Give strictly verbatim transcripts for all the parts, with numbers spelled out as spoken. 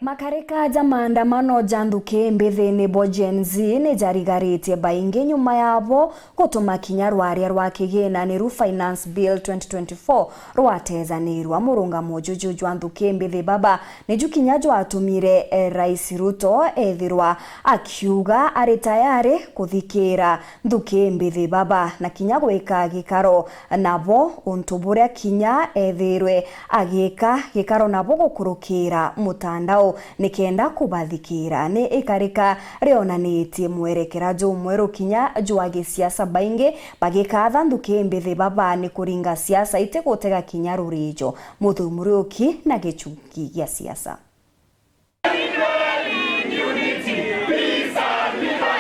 Makarika ja maandamano ja nthuki mbithi nibo Gen Z ni jarigaritie baingi nyuma yabo gutuma kinya rwaria rwa kiginaniru Finance Bill twenty twenty-four rwatezanirwa. Murungamo juju jwa nthuki mbithi baba niju kinya jwatumire, eh, Rais Ruto ethirwa akiuga ari tayari kuthikira nthuki mbithi baba na kinya gwika gikaro nabo, untu buria kinya ethirwe agika gikaro nabo gukurukira mutandao nikenda kubathikira. Ni ikarika rionanitie mwerekera jumweru kinya jwa gisiasa, baingi bagikatha nthuki mbithi baba ni kuringa siasa iti gutega kinya rurijo, muthumu riuki na gichungi gia siasa.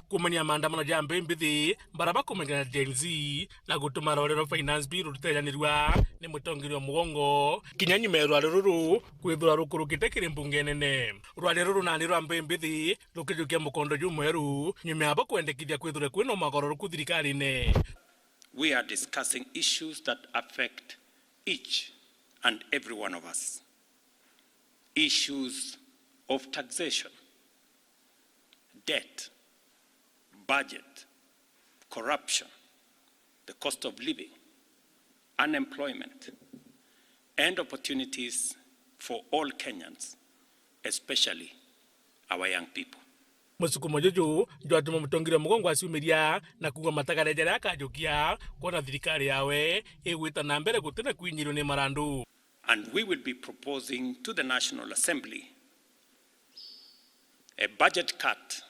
Kumania maandamano ja mbi mbithi, bara bakumenyekana na Gen Z, na gutuma rwari rwa Finance Bill rutejanirua ni mutongeria wa mugongo, kinya nyuma ya rwari ruru kwithirwa rukurukite kiri mbunge nene. Rwari ruru nani rwa mbi mbithi rukijukia mukondo jumweru, nyuma yabo kwendekithia kwithirwe kwina umagarurukhu thirikarine. We are discussing issues that affect each and every one of us. Issues of taxation, debt, budget, corruption, the cost of living, unemployment, and opportunities for all Kenyans, especially our young people. Musukumo juju jwatuma mutongeria mugongo aciumiria na kuuga matagare jaria akajukia kwona thirikari yawe igwita na mbere gutina kwinyirwa ni marandu. And we will be proposing to the National Assembly a budget cut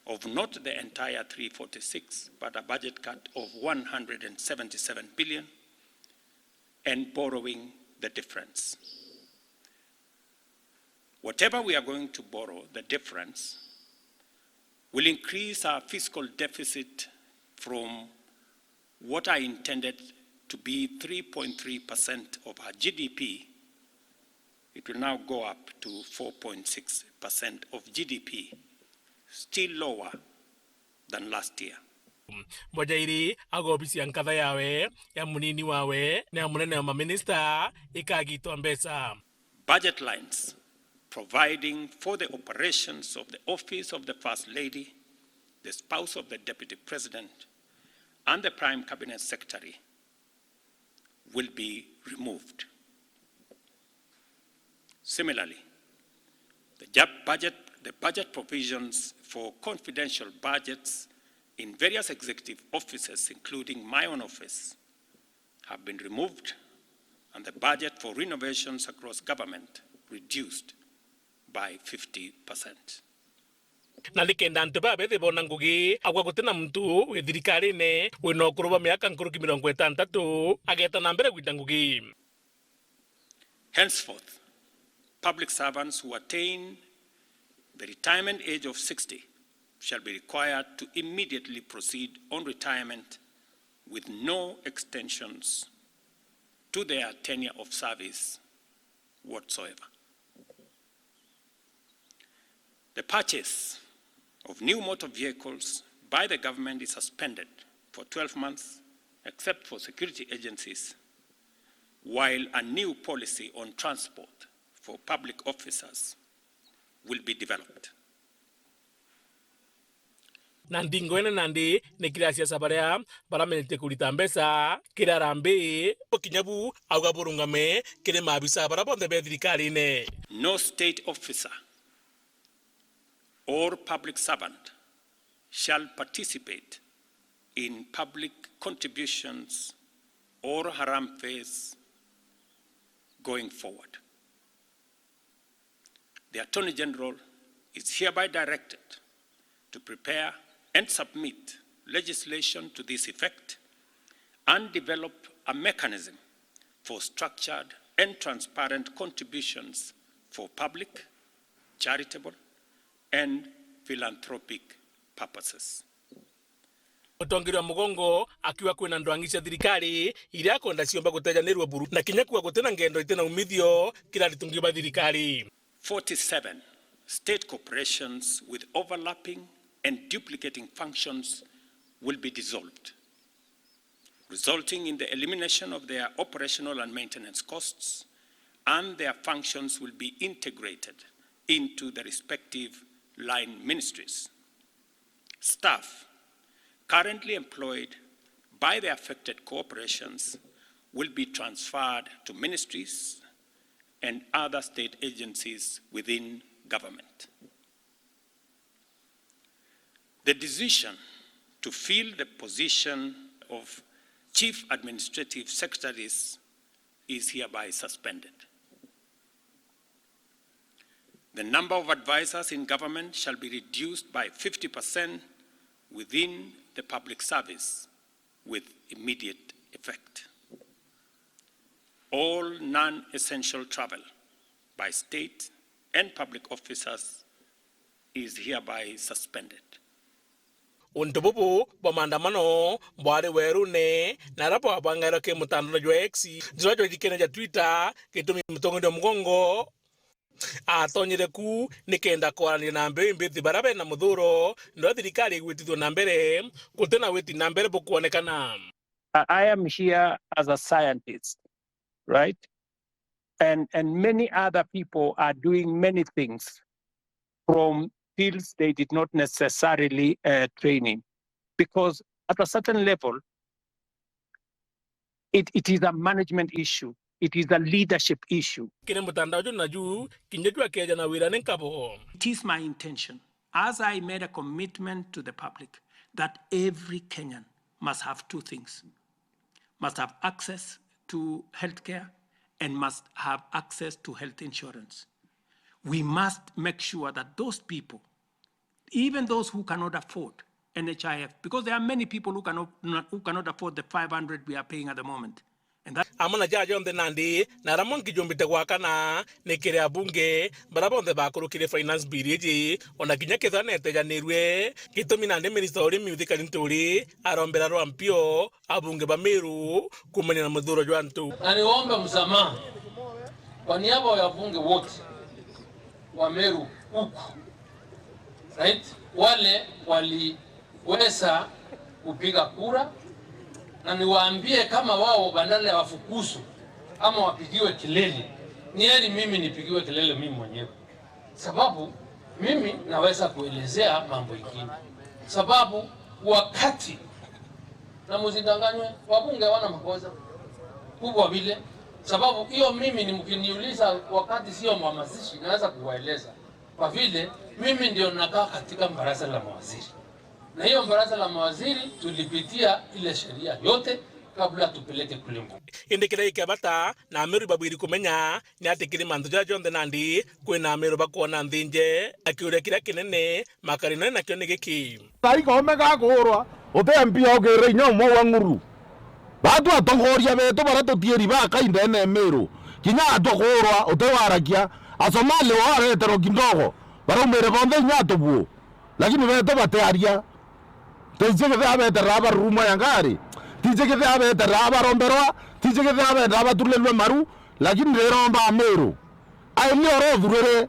of not the entire three forty-six, but a budget cut of one hundred and seventy-seven billion, and borrowing the difference. Whatever we are going to borrow, the difference will increase our fiscal deficit from what I intended to be three point three percent of our G D P, it will now go up to four point six percent of G D P, still lower than last year. Mwajairi aga obisi ya nkatha yawe, ya munini wawe, na ya munene wa maminista ikagitwa mbeca. Budget lines providing for the operations of the office of the First Lady, the spouse of the Deputy President, and the Prime Cabinet Secretary will be removed. Similarly, the ju-, budget, the budget provisions for confidential budgets in various executive offices, including my own office, have been removed, and the budget for renovations across government reduced by fifty percent. Na nikenda antu baa bethi boona ngugi, augwa gutina muntu wi thirikarine wina ukuru bwa miaka nkuruki mirongo itantatu ageeta na mbere gwita ngugi. Henceforth, public servants who attain the retirement age of sixty shall be required to immediately proceed on retirement with no extensions to their tenure of service whatsoever. The purchase of new motor vehicles by the government is suspended for twelve months, except for security agencies, while a new policy on transport for public officers will be developed. Na nthingo ene nandi ni kiri asiasa baria baramenyete kurita mbeca kiri arambi, bukinya bu auga burungame kiri maabisa baria bonthe be thirikarine. No state officer or public servant shall participate in public contributions or harambees going forward. The Attorney General is hereby directed to prepare and submit legislation to this effect and develop a mechanism for structured and transparent contributions for public, charitable, and philanthropic purposes. Mutongeria wa mugongo akiuga kwina ndwang'i cia thirikari iria akwenda ciomba gutejanirua buru, na kinya kuuga gutina ngendo itina umithio kiri aritungi ba thirikari. Forty-seven state corporations with overlapping and duplicating functions will be dissolved, resulting in the elimination of their operational and maintenance costs, and their functions will be integrated into the respective line ministries. Staff currently employed by the affected corporations will be transferred to ministries and other state agencies within government. The decision to fill the position of Chief Administrative Secretaries is hereby suspended. The number of advisors in government shall be reduced by fifty percent within the public service with immediate effect. All non-essential travel by state and public officers is hereby suspended. Untu bubu bwa maandamano bwari werune na aria bwabwangairwe ki mutandao jwa X, jura jwaijikene ja Twitter, gitumi mutongoria wa mugongo atonyire ku nikenda kwaraniria na mbeu imbithi baria bena muthuro, ndoria thirikari igwitithua na mbere, guti na witi na mbere bukwonekana. I I am here as a scientist, right? And, and many other people are doing many things from fields they did not necessarily, uh, train in. Because at a certain level, it, it is a management issue. It is a leadership issue. Kiri mutandao juu na juu, kinya juu akeja na wira ni nkabo. It is my intention, as I made a commitment to the public, that every Kenyan must have two things. Must have access to healthcare and must have access to health insurance. We must make sure that those people, even those who cannot afford N H I F, because there are many people who cannot, who cannot afford the five hundred we are paying at the moment. And that Amwe na jaja jonthe nandi, na aria mwe nkijumbite gwakana, ni kiri abunge, baria bonthe bakurukire finance bill iji, ona kinya kethira netejanirue, gitumi nandi minista wa urimi Mithika Linturi arombera rwa mpio, abunge ba Meru kumania na muthuro jwa antu. Na niombe msamaha kwa niaba ya wabunge wote wa Meru huku, right? Wale waliweza kupiga kura, na niwaambie kama wao badala ya wafukuzwe ama wapigiwe kelele, ni heri mimi nipigiwe kelele mimi mwenyewe. Sababu mimi naweza kuelezea mambo ingine. Sababu wakati, na msidanganywe, wabunge hawana makosa kubwa vile. Sababu hiyo mimi ni, mkiniuliza wakati sio mwa mazishi, naweza kuwaeleza. Kwa vile mimi ndio nakaa katika baraza la mawaziri. Na hiyo baraza la mawaziri tulipitia ile sheria yote kabla tupeleke kule mbunge. Indi kiria gikia bata na Ameru babwiri kumenya ni ati kiri mantu jaja jonthe nandi kwina Ameru bakwona nthi nje, na kiuria kiria kinene makari nene nakio ni giki. Thai Koome gakuurwa, uti M P okirire inya umwe wa Ng'uru. Batu atongoria betu baria tutiiri baka indene Meru, kinya atwa kuurwa uti warakia. Asomali wao areterwa kidogo, baraumire bonthe inya atubuu. Lakini betu batiaria. Tiji kethira beterera barurumwa ya ngari, tiji kethira beterera baromberwa, tiji kethira beterera batulelwe maru, lakini ndiromba Ameru. Ai ni oro uthurire,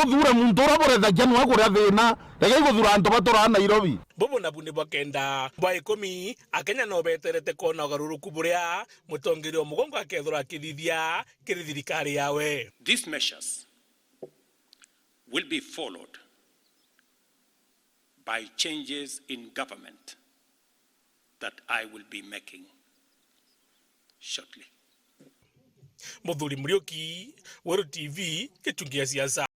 uthure muntu uria burethagia niwe kuria thina, reke iguthura antu baturaa Nairobi. Bubu nabu ni bwa kenda bwa ikumi, Akenya no beterete kwona ugaruruku buria mutongeria wa mugongo akethirwa akithithia kiri thirikari yawe. These measures will be followed by changes in government that I will be making shortly. Muthuri Muriuki, Weru T V, gichungi gia siasa.